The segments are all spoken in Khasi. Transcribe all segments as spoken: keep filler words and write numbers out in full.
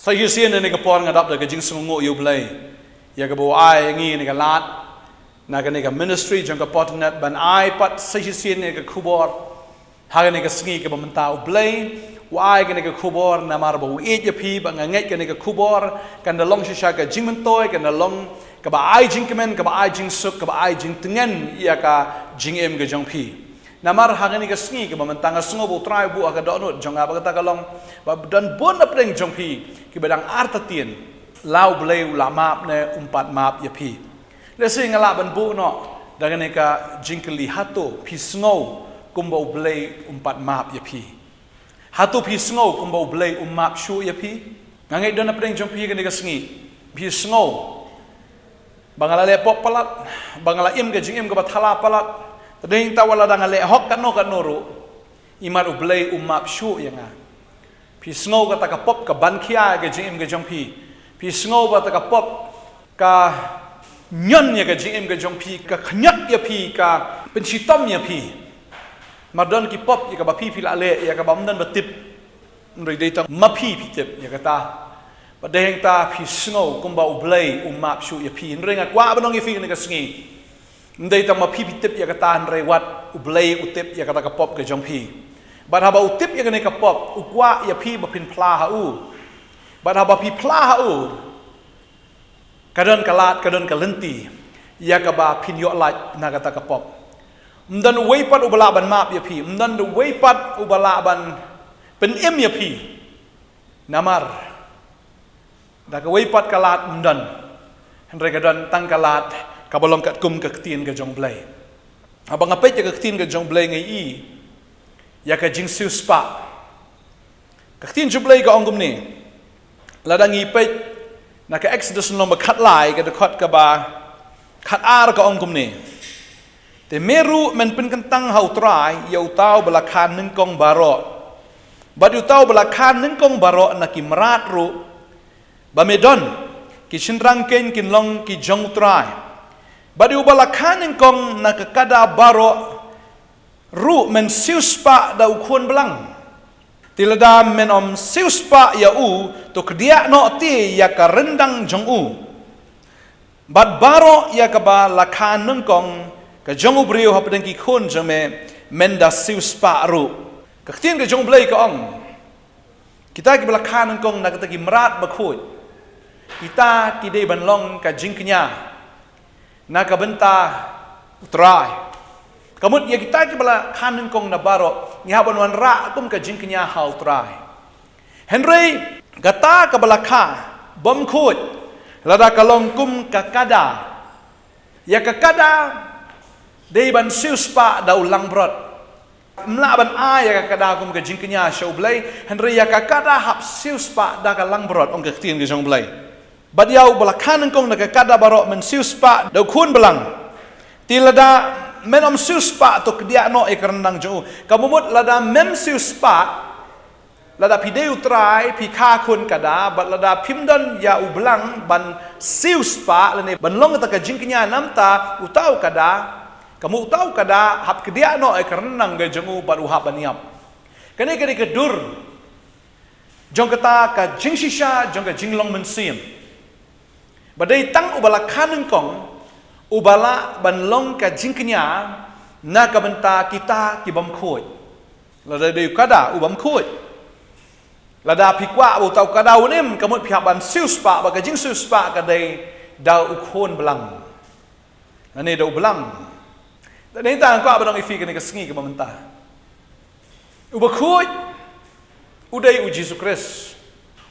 Sa shisien ïa kane ka por nga dap da ka jingsngewnguh ïa U Blei ïa kaba u ai ïa ngi kane ka lad na kane ka ministry jong ka Potternet ban ai pat sa shisien ïa ka khubor ha kane ka sngi kaba mynta. U Blei u ai kane ka khubor namar ba u ïeit ïa phi, ba nga ngeit kane ka khubor kan da long shisha ka jingmyntoi, kan da long kaba ai jingkmen, kaba ai jingsuk, kaba ai jingtngen ïa ka jingim ka jong phi. Namar ha kane ka sngi kaba mynta nga sngew ba U Trai u buh ha ka dohnud jong nga ba kata ka long ba don bun na pdeng jong phi kiba dang artatien la U Blei u la map ne um pat map ïa phi. Lehse nga lah ban buh noh da kane ka jingkylli, hato phi sngew kumba U Blei um pat map ïa phi? Hato phi sngew kumba U Blei um map shuh ïa phi? Nga ngeit don na pdeng jong phi kane ka sngi phi sngew ba nga la leh pop palat, ba nga la im ka jingim kaba thala palat. Te dei ta wat la da nga leh hok katno katno ruh, imat U Blei um map shuh ïa nga. Phi sngew kata ka pop ka ban khia ïa ka jingim ka jong phi. Phi sngew ba kata ka pop ka ñion ïa ka jingim ka jong phi, ka khñiot ïa phi, ka pynshitom ïa phi. Mar don ki pop ïa kaba phi phi la leh ïa kaba ym don ba tip. Hynrei dei tang ma phi phi tip ïa kata. Bad dei hangta phi sngew kumba U Blei um map shuh ïa phi. Hynrei nga kwah ban ong ïa phi kane ka sngi, ym dei tang ma phi phi tip ïa kata, hynrei wat U Blei u tip ïa kata ka pop ka jong phi. Bad haba u tip ïa kane ka pop u kwah ïa phi ba phin phla ha u. Bad haba phi phla ha u, ka don ka lad, ka don ka lynti ïa kaba phin ïoh lait na kata ka pop. Ym don uwei pat uba lah ban map ïa phi, ym don uwei pat uba lah ban pynim ïa phi. Namar da kawei pat ka lad ym don, hynrei ka don tang ka lad kaba long katkum ka ktien ka jong U Blei. Haba nga peit ïa ka ktien ka jong U Blei nga i ïa ka jingsiewspah. Ka ktien jong U Blei ka ong kumne, lada ngi peit na ka Exodus lynnong ba khatlai, ka dkhot kaba khatar, ka ong kumne: Te me ruh men pynkyntang ha U Trai ïa uta uba la kha nyngkong baroh, bad ïa uta uba la kha nyngkong baroh na ki mrad ruh ba me don. Ki shynrang keiñ kin long ki jong U Trai, bad ïa uba la kha nyngkong na ka kada baroh ruh men siewspah da u khun blang. Te lada men ym siewspah ïa u, to kdiah noh te ïa ka ryndang jong u. Bad baroh ïa kaba la kha nyngkong ka jong u briew hapdeng ki khun jong me, men da siewspah ruh. Ka ktien ka jong U Blei ka ong, kita kiba la kha nyngkong na kita ki mrad bakhuid, kita ki dei ban long ka jingkñia na ka bynta U Trai. Kamut ïa kita kiba la kha nyngkong na baroh ngi hap ban wanrah kum ka jingkñia ha U Trai. Hynrei kata kaba la kha bymkhuid, lada ka long kum ka kada, ïa ka kada dei ban siewspah da u langbrot. Ym lah ban ai ïa ka kada kum ka jingkñia sha U Blei, hynrei ïa ka kada hap siewspah da ka langbrot, ong ka ktien ka jong U Blei. Bad ïa uba la kha nyngkong na ka kada baroh men siewspah da u khun blang. Te lada men ym siewspah, to kdiah noh ïa ka ryndang jong u. Kaba mut lada mem siewspah, lada phi dei U Trai, phi kha khun kada, bad lada phim don ïa u blang ban siewspah lane ban long kata ka jingkñia namar uta u kada, ka mut uta u kada hap kdiah noh ïa ka ryndang ka jong u bad u hap ban ïap. Kane ka dei ka dur jong kata ka jingshisha jong ka jinglong mynsiem. Ba dei tang uba la kha nyngkong uba lah ban long ka jingkñia na ka bynta kita ki bymkhuid. Lada dei u kada u bymkhuid, lada phi kwah ba uta u kada un im, ka mut phi hap ban siewspah, bad ka jingsiewspah ka dei da u khun blang. Lane da u blang. Te nangta nga kwah ban ong ïa phi kane ka sngi kaba mynta, u bakhuid u dei U Jisu Khrist.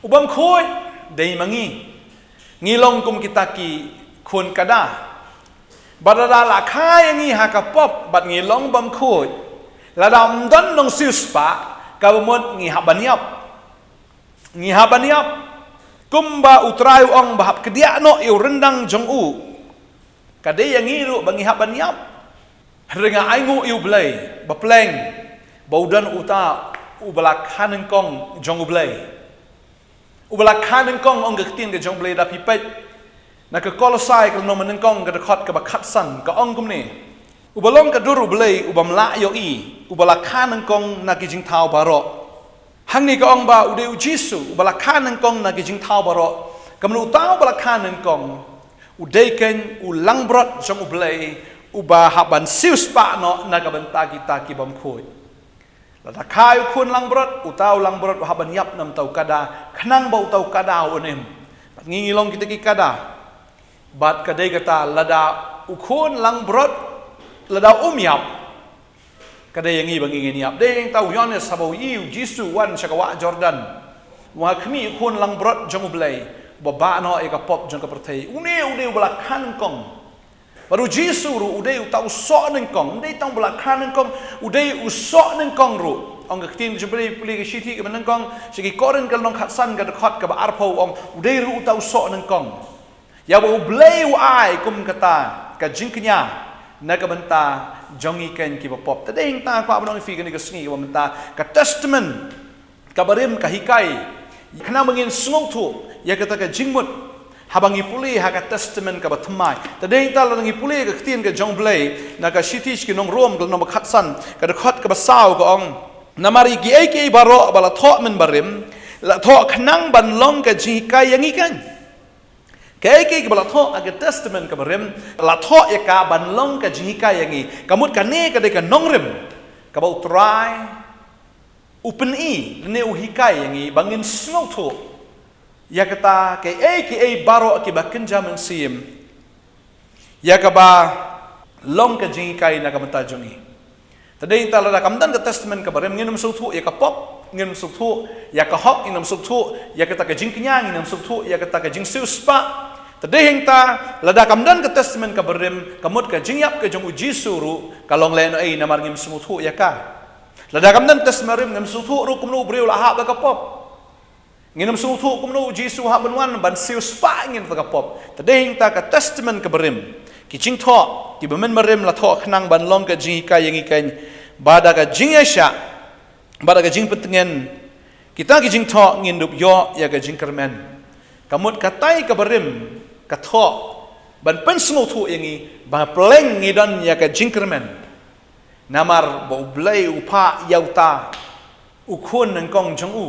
U bymkhuid dei ma ngi. Ngi long kum kita ki khun kada. Bad lada la kha ïa ngi ha ka pop bad ngi long bymkhuid, lada ym don nongsiewspah, kaba mut ngi hap ban ïap. Ngi hap ban ïap. Kumba U Trai u ong ba hap kdiah noh ïa u ryndang jong u, ka dei ïa ngi ruh ba ngi hap ban ïap. Hynrei nga ainguh ïa U Blei ba pleng ba u don uta uba la kha nyngkong jong U Blei. Uba la kha nyngkong, ong ka ktien ka jong U Blei, da phi peit na ka Kolosai ka lynnong ba nyngkong ka dkhot kaba khatsan, ka ong kumne: Uba long ka dur U Blei u bym lah ïohi, uba la kha nyngkong na ki jingthaw baroh. Hangne ka ong ba u dei u Jisu, uba la kha nyngkong na ki jingthaw baroh. Kumno uta uba la kha nyngkong, u dei keiñ u langbrot jong U Blei, uba hap ban siewspah noh na ka bynta kita ki bym khuid. Lada kha ïa u khun langbrot, uta u langbrot u hap ban ïap na uta u kada, khnang ba uta u kada un im. Bad ngi ngi long kita ki kada. Bad ka dei kata lada u khun langbrot, lada um ïap, ka dei ïa ngi ba ngi ngin ïap. Dei hangta u Ïoannis haba u ïohi u Jisu u wan sha ka wah Jordan, u wan khmih ïa u khun langbrot jong U Blei, ba bah noh ïa ka pop jong ka pyrthei. Une u dei uba la kha nyngkong. Bad u Jisu ruh u dei uta u soh nyngkong, um dei tang uba la kha nyngkong, u dei u soh nyngkong ruh. Ong ka ktien jong U Blei, pule ka shithi kaba nyngkong sha ki Korinth ka lynnong khatsan ka dkhot kaba arphew, ong u dei ruh uta u soh nyngkong. Ïa ba U Blei u ai kum kata ka jingkñia na ka bynta jong ngi keiñ kiba pop. Te dei hangta kwah ban ong ïa phi kane ka sngi kaba mynta, ka testament kaba rim ka hikai, khnang ba ngin sngewthuh ïa kata ka jingmut haba ngi pule ha ka testament kaba thymmai. Te dei hangta lada ngi pule ka ktien ka jong U Blei na ka shithi sha ki nong Rom ka lynnong ba khatsan ka dkhot kaba saw ka ong, namar ïa kiei kiei baroh ba la thoh mynbarim, la thoh khnang ban long ka jinghikai ïa ngi keiñ. Kaei kaei kaba la thoh ha ka testament kaba rim, la thoh ïa ka ban long ka jinghikai ïa ngi. Ka mut kane ka dei ka nongrim kaba U Trai u pyni lane u hikai ïa ngi ba ngin sngewthuh ïa kata kaei kaei baroh kiba kynja mynsiem, ïa kaba long ka jinghikai na ka bynta jong ngi. Te dei hangta lada kam don ka testament kaba rim, ngin ym sngewthuh ïa ka pop, ngin ym sngewthuh ïa ka hok, ngin ym sngewthuh ïa kata ka jingkñia, ngin ym sngewthuh ïa kata ka jingsiewspah. Te dei hangta lada kam don ka testament kaba rim, ka mut ka jingïap ka jong u Jisu ruh ka long lehnohei, namar ngim sngewthuh ïa ka. Lada kam don testament rim, ngim sngewthuh ruh kumno u briew la hap da ka pop. Ngin ym sngewthuh kumno u Jisu u hap ban wan ban siewspah ïa ngi na ka pop. Te dei hangta ka testament kaba rim, ki jingthoh kiba mynbarim la thoh khnang ban long ka jinghikai ïa ngi keiñ, ba da ka jingïaishah bad da ka jingpyntngen kita ki jingthoh ngin dup ïoh ïa ka jingkyrmen. Ka mut katai kaba rim ka thoh ban pynsngewthuh ïa ngi ba pleng ngi don ïa ka jingkyrmen. Namar ba U Blei u phah ïa uta u khun nyngkong jong u,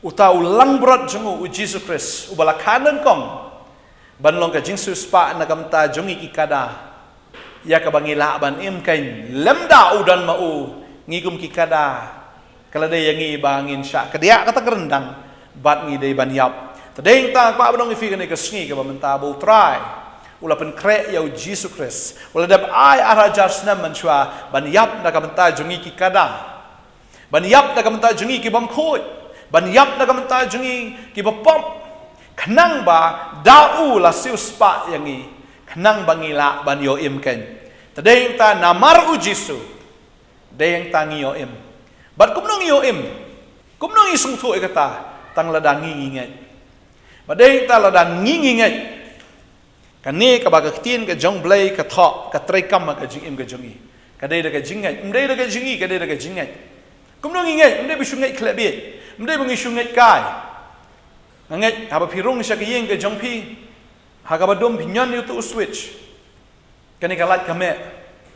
uta u langbrot jong u, u Jisu Khrist, uba la kha nyngkong ban long ka jingsiewspah na ka bynta jong ngi ki kada, ïa kaba ngi lah ban im keiñ. Lymda u don ma u, ngi kum ki kada, ka la dei ïa ngi ba ngin shah kdiah kata ka ryndang bad ngi dei ban ïap. Te dei hangta kwah ban ong ïa phi kane ka sngi kaba mynta ba U Trai u la pynkhreh ïa u Jisu Khrist, u la dep ai ar hajar snem mynshuwa ban ïap na ka bynta jong ngi ki kada, ban ïap na ka bynta jong ngi ki bym khuid, ban ïap na ka bynta jong ngi kiba pop, khnang ba da u la siewspah ïa ngi, khnang ba ngi lah ban ïoh im keiñ. Te dei hangta namar u Jisu, dei hangta ngi ïoh im. Bad kumno ngi ïoh im? Kumno ngi sngewthuh ïa kata? Tang lada ngi ngi ngeit. Bad dei hangta lada ngi ngi ngeit, kane kaba ka ktien ka jong U Blei ka thoh ka treikam ha ka jingim ka jong ngi, ka dei da ka jingngeit. Ym dei da ka jingïohi, ka dei da ka jingngeit. Kumno ngi ngeit? Ym dei ba shu ngeit khlem bieit, ym dei ba ngi shu ngeit kai. Nga ngeit haba phi rung sha ka ïing ka jong phi, ha kaba dum phi ñion ïa utu u switch, kane ka light ka meh.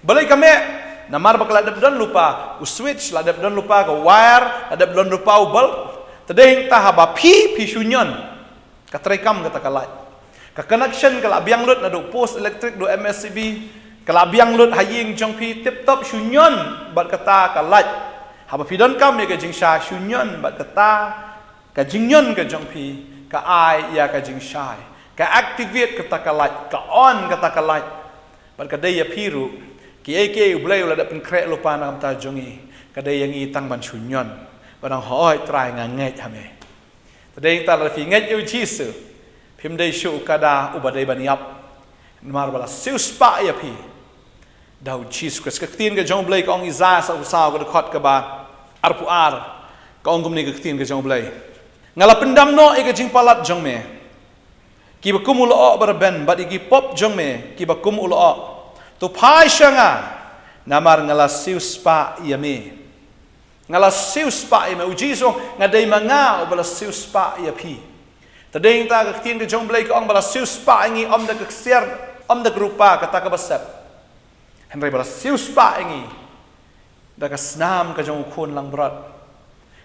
Balei ka meh? Namar ba ka la dep don lypa u switch, la dep don lypa ka wire, la dep don lypa u bulb. Te dei hangta haba phi, phi shu ñion, ka treikam kata ka light. Ka connection ka la biang lut naduh post elektrik, naduh M S C B, ka la biang lut ha ïing jong phi tip top, shu ñion bad kata ka light. Haba phi donkam ïa ka jingshai, shu ñion bad kata ka jingñion ka jong phi ka ai ïa ka jingshai, ka activate kata ka light, ka on kata ka light. Bad ka dei ïa phi ruh, kiei kiei U Blei u la dep pynkhreh lypa na ka bynta jong ngi, ka dei ïa ngi tang ban shu ñion, ban ong, "Hooid Trai, nga ngeit ha me." Te dei hangta lada phi ngeit ïa u Jisu, phim dei shuh u kada uba dei ban ïap, namar ba la siewspah ïa phi da u Jisu Khrist. Ka ktien ka jong U Blei ka ong, Isaïah sawphew saw ka dkhot kaba arphew ar, ka ong kumne ka ktien ka jong U Blei: Nga la pyndam noh ïa ka jingpalat jong me, kiba kum u lyoh ba rben, bad ïa ki pop jong me kiba kum u lyoh. To phai sha nga, namar nga la siewspah ïa me. Nga la siewspah ïa me. U Jisu, nga dei ma nga uba la siewspah ïa phi. Te dei hangta ka ktien ka jong U Blei ka ong ba la siewspah ïa ngi, ym da ka ksiar, ym da ka rupa kata kaba sep, hynrei ba la siewspah ïa ngi da ka snam ka jong u khun langbrot.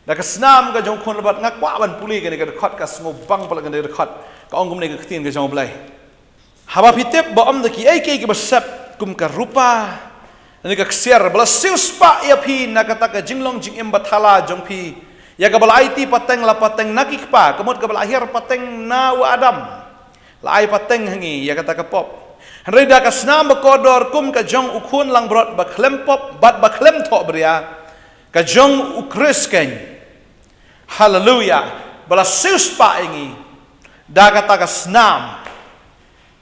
Da ka snam ka jong u khun langbrot, nga kwah ban pule kane ka dkhot, ka sngewbang palat kane ka dkhot. Ka ong kumne ka ktien ka jong U Blei. Haba phi tip ba ym da kiei kiei kiba sep kum ka rupa ne ka ksiar, ba la siewspah ïa phi na kata ka jinglong jingim bathala jong phi, ïa kaba la aiti pateng la pateng na ki kpa, ka mut kaba la hiar pateng na u Adam, la ai pateng ha ngi ïa kata ka pop. Hynrei da ka snam bakordor kum ka jong u khun langbrot ba khlem pop bad ba khlem thohbria, ka jong U Khrist keiñ, haleluia, ba la siewspah ïa ngi da kata ka snam.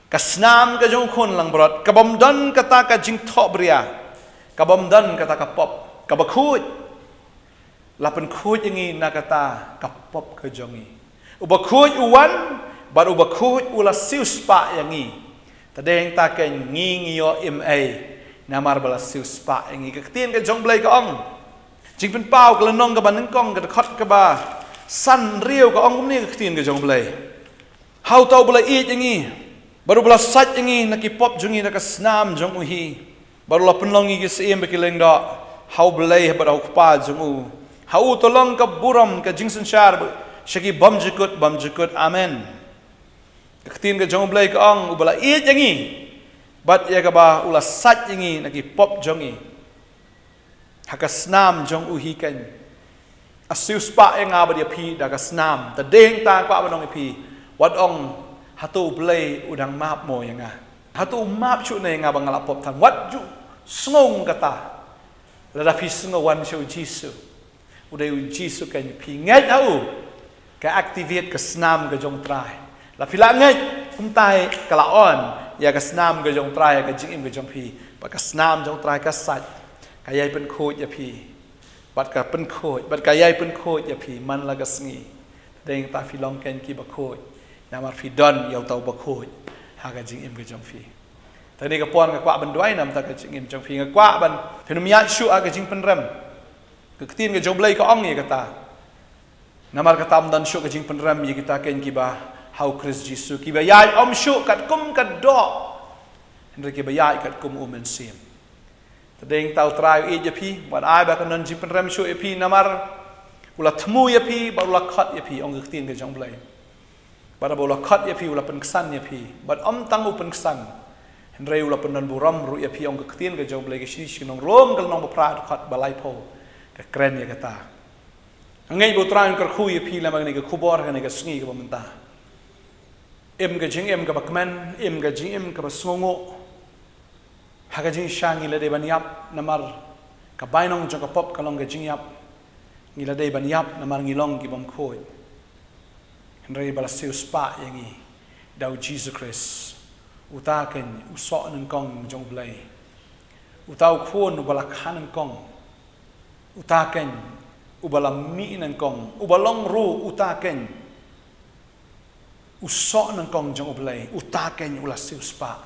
Ka snam ka jong u khun langbrot, ka bym don kata ka jingthohbria, ka bym don kata ka pop, kaba khuid. La pynkhuid ïa ngi na kata ka pop ka jong ngi. Uba khuid u wan, bad uba khuid u la siewspah ïa ngi. Te dei hangta keiñ ngi ngi ïoh im ei, namar ba la siewspah ïa ngi. Ka ktien ka jong U Blei ka ong, Jingpynpaw, ka lynnong kaba nyngkong, ka dkhot kaba san hynriew, ka ong kumne ka ktien ka jong U Blei. Ha uta uba la ïeit ïa ngi, bad uba la sait ïa ngi na ki pop jong ngi da ka snam jong u hi, bad u la pynlong ïa ki syiem bad ki lyngdoh ha U Blei bad ha U Kpa jong u. Ha u to long ka burom, ka jingsynshar sha ki bymjukut bymjukut. Amen. Ka ktien ka jong U Blei ka ong, uba la ïeit ïa ngi, bad ïa kaba u la sait ïa ngi na ki pop jong ngi. Ha ka snam jong u hi keiñ. A siewspah ïa nga bad ïa phi da ka snam. Te dei hangta kwah ban ong ïa phi, wat ong, hato U Blei u dang map mo ïa nga? Hato u map shuh ne ïa nga ba nga la pop than? Wat ju sngew kata. Lada phi sngew, wan sha U Jisu. U dei U Jisu keiñ, phi ngeit ha u, ka activate ka snam ka jong U Trai. La phi la ngeit, kumta ka la on ïa ka snam ka jong U Trai ha ka jingim ka jong phi. Bad ka snam jong U Trai ka sait, ka ïai pynkhuid ïa phi. Bad ka pynkhuid, bad ka ïai pynkhuid ïa phi man la ka sngi. Te dei hangta phi long keiñ kiba khuid, namar phi don ïa uta uba khuid ha ka jingim ka jong phi. Te kane ka por nga kwah ban duwai namar ka jingim jong phi, nga kwah ban phin ym ïaid shuh ha ka jingpynrem. Ka ktien ka jong U Blei ka ong ïa kata. Namar kata ym don shuh ka jingpynrem ïa kita keiñ kiba ha U Khrist Jisu, kiba ïaid ym shuh katkum ka doh, hynrei kiba ïaid katkum U Mynsiem. Te dei hangta U Trai u ïeit ïa phi, wat ai ba kan don jingpynrem shuh ïa phi, namar u la thmu ïa phi, bad u la khot ïa phi, ong ka ktien ka jong U Blei. Bad haba u la khot ïa phi, u la pynksan ïa phi. Bad ym tang u pynksan, hynrei u la pyndonburom ruh ïa phi, ong ka ktien ka jong U Blei, ka shi shi nong Rom, ka lynnong ba phra, dkhot ba laiphew, ka kren ïa kata. Nga ngeit ba U Trai un kyrkhu ïa phi lem ha kane ka khubor, ha kane ka sngi kaba mynta. Im ka jingim kaba kmen, im ka jingim kaba sngewnguh. Ha ka jingshisha ngi la dei ban ïap, namar ka bainong jong ka pop ka long ka jingïap. Ngi la dei ban ïap namar ngi long ki bymkhuid. Hynrei ba la siewspah ïa ngi da U Jisu Khrist, uta keiñ u soh nyngkong jong U Blei. Uta u khun uba la kha nyngkong. Uta keiñ uba la mih nyngkong, uba long ruh uta keiñ u soh nyngkong jong U Blei, uta keiñ u la siewspah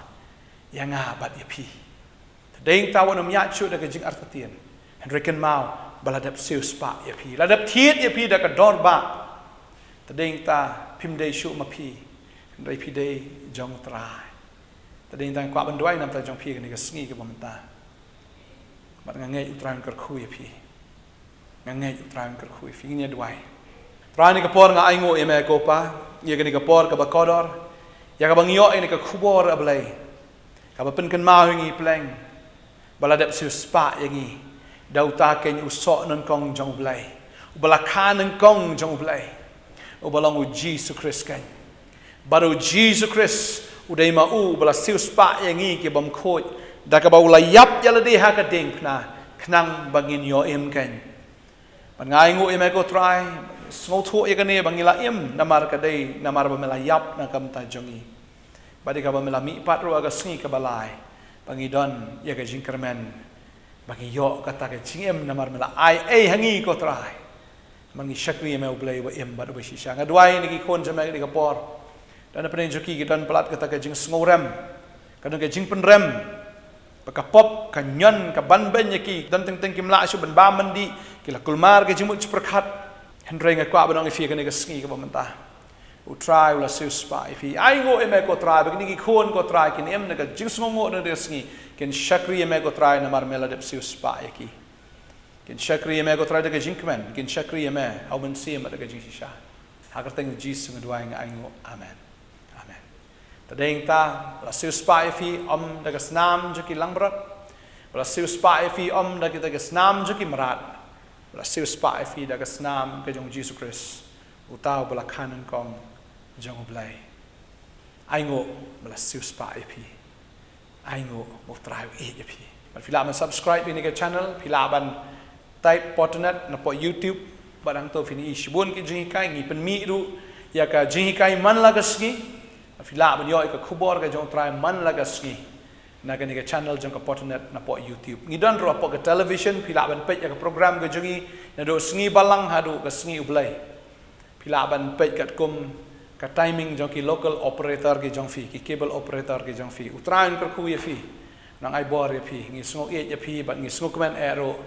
ïa nga bad ïa phi. Te dei hangta wat nym ïaid shuh da ka jingartatien, hynrei kynmaw ba la dep siewspah ïa phi, la dep thied ïa phi da ka dor bah. Te dei hangta phim dei shuh ma phi, hynrei phi dei jong U Trai. Te dei hangta nga kwah ban duwai namar jong phi kane ka sngi kaba mynta. Bad nga ngeit U Trai un kyrkhu ïa phi. Nga ngeit U Trai un kyrkhu ïa phi. Ngin ïa duwai. Trai, ha kane ka por nga ainguh ïa me ko Pa, ïa kane ka por kaba kordor, ïa kaba ngi ïoh ïa kane ka khubor, A Blei, kaba pynkynmaw ïa ngi, Blei, ba la dep siewspah ïa ngi da uta keiñ u soh nyngkong jong U Blei, uba la kha nyngkong jong U Blei, uba long U Jisu Khrist keiñ. Bad U Jisu Khrist u dei ma u uba la siewspah ïa ngi ki bymkhuid, da kaba u la ïap ïa lade ha ka diengphna, khnang ba ngin ïoh im keiñ. Bad nga ainguh ïa me ko Trai, sngewthuh ïa kane ba ngi la im namar ka dei namar ba me la ïap na ka bynta jong ngi. Bad ïa kaba me la mihpat ruh ha ka sngi kaba lai, ba ngi don ïa ka jingkyrmen, ba ngi ïoh kata ka jingim namar me la ai ei ha ngi ko Trai. Namar ngi shakri ïa me U Blei uba im bad uba shisha. Nga duwai ïa kine ki khun jong me ha kane ka por. Don hapdeng jong ki ki don palat kata ka jingsngewrem, ka don ka jingpynrem ba ka pop ka ñion ka banbeiñ ïa ki, don teng teng kim lah shuh ban bam ban dih, ki la kulmar ka jingmut jingpyrkhat. Hynrei nga kwah ban ong ïa phi ha kane ka sngi kaba mynta, U Trai u la siewspah ïa phi. Ainguh ïa me ko Trai ba kine ki khun ko Trai kin im na ka jingsngewnguh ha kane ka sngi, kin shakri ïa me ko Trai namar me la dep siewspah ïa ki. Ngin shakri ïa me ko Trai da ka jingkmen, ngin shakri ïa me ha u Mynsiem bad da ka jingshisha. Ha ka kyrteng u Jisu nga duwai, nga ainguh. Amen. Amen. Te dei nangta, ba la siewspah ïa phi ym da ka snam jong ki langbrot, ba la siewspah ïa phi ym da kita ki snam jong ki mrad, ba la siewspah ïa phi da ka snam ka jong u Jisu Khrist, uta uba la kha nyngkong jong U Blei. Ainguh, ba la siewspah ïa phi. Ainguh, ba U Trai u ïeit ïa phi. Bad phi lah ban subscribe ïa kane ka channel, phi lah ban type Pop Tonight napoh YouTube, bad hangto phin ïohi shibun ki jinghikai. Ngi pynmih ruh ïa ka jinghikai man la ka sngi. Phi lah ban ïoh ïa ka khubor ka jong U Trai man la ka sngi na kane ka channel jong ka Pop Tonight napoh YouTube. Ngi don ruh hapoh ka television, phi lah ban peit ïa ka program ka jong ngi naduh sngi Balang haduh ka sngi U Blei. Phi lah ban peit katkum ka timing jong ki local operator ki jong phi, ki cable operator ki jong phi. U Trai un kyrkhu ïa phi, un ai bor ïa phi. Ngi sngewïeit ïa phi bad ngi sngewkmen eh ruh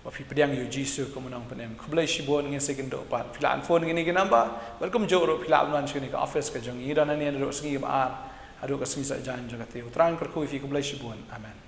ba phi pdiang ïa u Jisu kum u nongpynim. Khublei shibun, ngin sa ïakynduh pat. Phi lah ban phone kine ki number bad kumjuh ruh phi lah ban wan sha kane ka office ka jong ngi. Ngi don hangne naduh sngi ba ar haduh ka sngi Saitjaiñ jong ka taïew. U Trai un kyrkhu ïa phi. Khublei shibun. Amen.